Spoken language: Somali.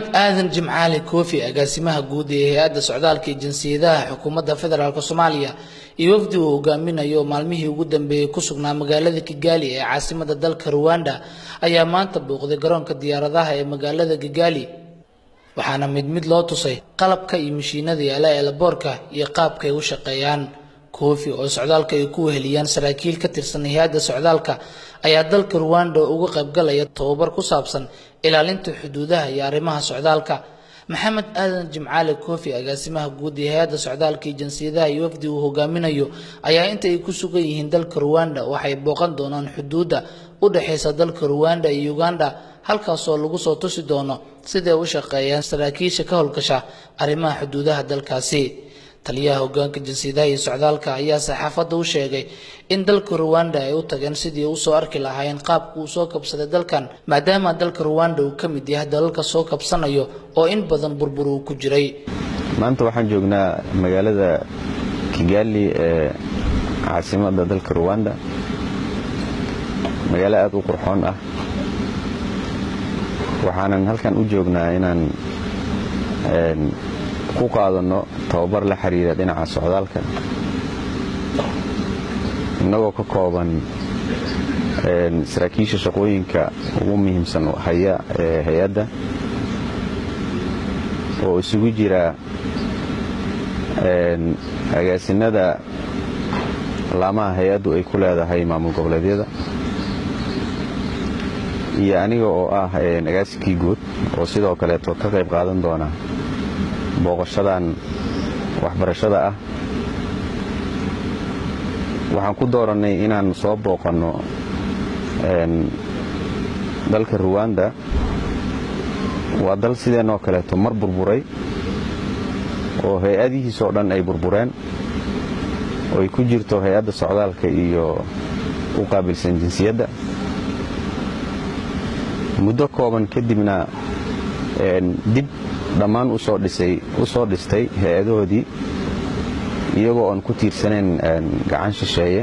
Aadan Jimcaali Koofi, agaasimaha guud ee Hay-adda Socdaalka iyo Jinsiyadaha Xukuumadda Federaalk Soomaaliya, iyo wafdi uu hogaaminayo maalmihii ugu dambeeyey ku sugnaa magaalada Kigali ee caasimada dalka Ruwanda, ayaa maanta booqday garoonka diyaaradaha ee magaalada Kigali. Waxaana mid mid loo tusay qalabka iyo mishiinada yaala eelaboorka iyo qaabka ay u shaqeeyaan. Koofi oo socdaalka ay ku weheliyaan saraakiil ka tirsan hay-adda socdaalka ayaa dalka Ruwanda uga qaybgalaya tababar ku saabsan ilaalinta xuduudaha iyo arrimaha socdaalka. Maxamed Aadan Jimcaale Koofi, agaasimaha guud ee Hay-adda Socdaalka iyo Jinsiyadaha, iyo wafdi uu hogaaminayo ayaa inta ay ku sugan yihiin dalka Ruwanda waxay booqan doonaan xuduudda u dhexeysa dalka Ruwanda iyo Uganda, halkaasoo lagu soo tusi doono siday u shaqeeyaan saraakiisha ka howlgasha arrimaha xuduudaha dalkaasi. Taliyaha hogaanka jinsiyadaha iyo socdaalka ayaa saxaafadda u sheegay in dalka Ruwanda ay u tageen sidii usoo arki lahaayeen qaabka uu soo kabsaday dalkan, maadaama dalka Ruwanda uu ka mid yahay dalalka soo kabsanayo oo in badan burbur uu ku jiray. Maanta waxaan joognaa magaalada Kigali ee caasimadda dalka Ruwanda, magaalo aad u qurxoon ah. Waxaanan halkan u joognaa inaan ku qaadanno tababar la xiriira dhinaca socdaalka, innagoo ka kooban saraakiisha shaqooyinka ugu muhiimsan haya ee hay-adda, oo isugu jira agaasinada laamaha hay-addu ay ku leedahay maamul goboleedyada, iyo aniga oo ah agaasikii guud oo sidoo kaleeto ka qayb qaadan doona booqashadan waxbarashada ah. Waxaan ku doorannay inaan soo booqanno dalka Ruwanda. Waa dal sideenoo kaleeto mar burburay oo hay-adihiisoo dhan ay burbureen, oo ay ku jirto hay-adda socdaalka iyo u qaabilsan jinsiyadda. Muddo kooban kadibna dib dhammaan usoo dhistay hay-adahoodii, iyagoo oon ku tiirsanayn gacan shisheeye.